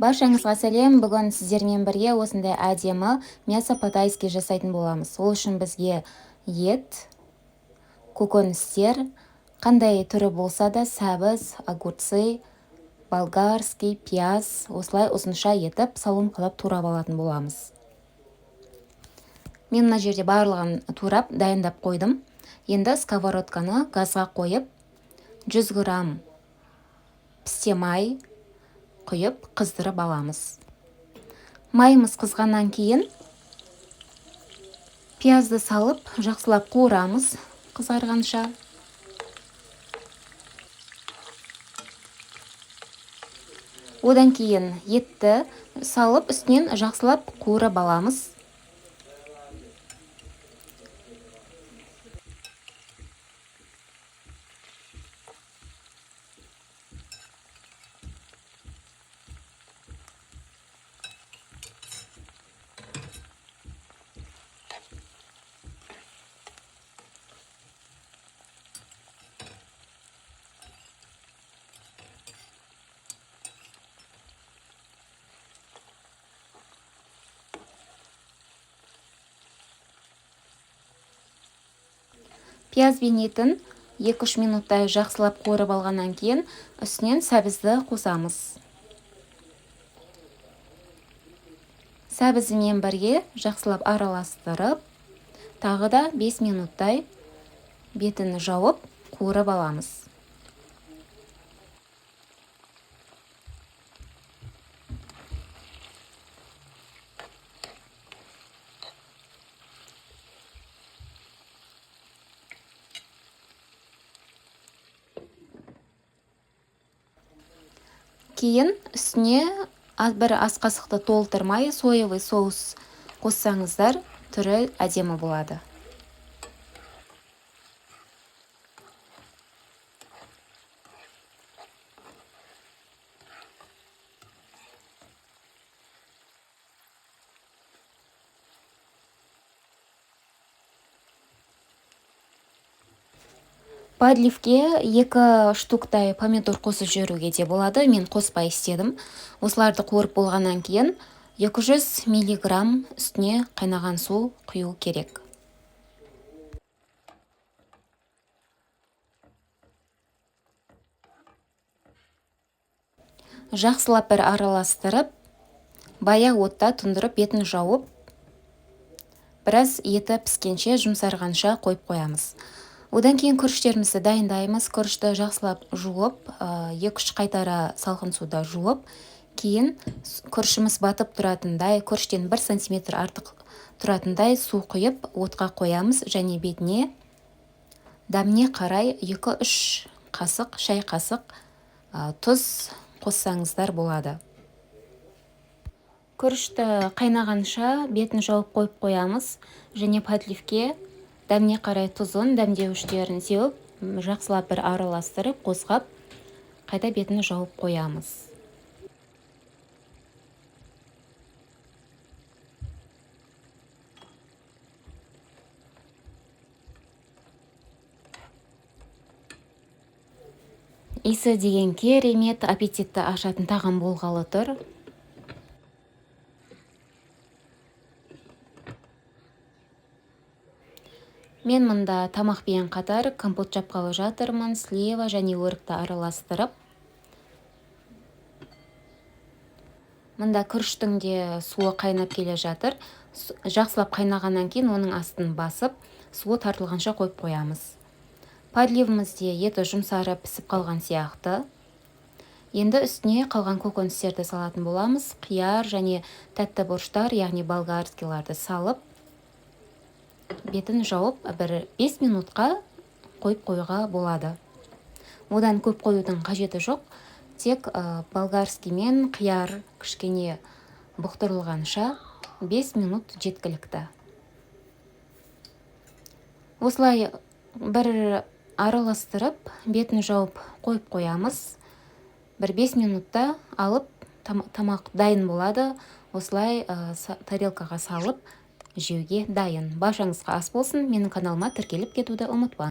Баршаңызға сәлем! Бүгін сіздермен бірге осындай әдемі мясо по-тайски жасайтын боламыз. Ол үшін бізге ет, көкөністер, қандай түрі болса да, сәбіз, огурцы, болгарский, пияз, осылай ұзынша етіп соломкалап турап алатын боламыз. Мен мына жерде барлығын турап дайындап қойдым. Енді сковородканы газға қойып, 100 грамм пісте май құйып қыздырып аламыз. Майымыз қызғаннан кейін пиязды салып жақсылап қуырамыз қызарғанша. Одан кейін етті салып үстінен жақсылап қуырып аламыз. Пияз бен етін 2-3 минуттай жақсылап қуырып алғаннан кейін үстінен сәбізді қосамыз. Сәбізімен бірге жақсылап араластырып, тағы да 5 минуттай бетін жауып қуырып аламыз. Кейін үстіне бір ас қасықты толтырмай соевый соус қоссаңыздар, түрі әдемі болады. Подливке 2 штуктай помидор қосып жіберуге де болады. Мен қоспай істедім. Осыларды қуырып болғаннан кейін 200 миллиграмм үстіне қайнаған су құю керек. Жақсылап бір араластырып, баяу отта тұндырып, бетін жауып, біраз еті піскенше, жұмсарғанша қойып қоямыз. Одан кейін күріштерімізді дайындаймыз. Күрішті жақсылап жуып, 2-3 қайтара салқын суда жуып, кейін күрішіміз батып тұратындай, күріштен 1 сантиметр артық тұратындай су құйып, отқа қоямыз және бетіне дәміне қарай 2-3 қасық, шай қасық, тұз қоссаңыздар болады. Күрішті қайнағанша бетін жауып қойып қоямыз және подливке дәміне қарай тұзын, дәмдеуіштерін сеуіп, жақсылап бір араластырып, қозғап, қайта бетін жауып қоямыз. Иісі деген керемет, аппетитті ашатын тағам болғалы тұр. Мен мұнда тамақпен қатар компот жапқалы жатырмын, слива және өрікті араластырып. Мұнда күріштің де суы қайнап келе жатыр. Жақсылап қайнағаннан кейін оның астын басып, суы тартылғанша қойып қоямыз. Подливімізде еті жұмсарып пісіп қалған сияқты. Енді үстіне қалған көкөністерді салатын боламыз. Қияр және тәтті бұрыштар, яғни болгарскийларды салып, бетін жауып бір 5 минутқа қойып қоюға болады. Одан көп қоюдың қажеті жоқ. Тек болгарский мен қияр кішкене бұқтырылғанша 5 минут жеткілікті. Осылай бір араластырып, бетін жауып қойып қоямыз. Бір 5 минутта алып тамақ дайын болады. Осылай тарелкаға салып жеуге дайын. Баршаңызға ас болсын. Менің каналыма тіркеліп кетуді ұмытпаңыз.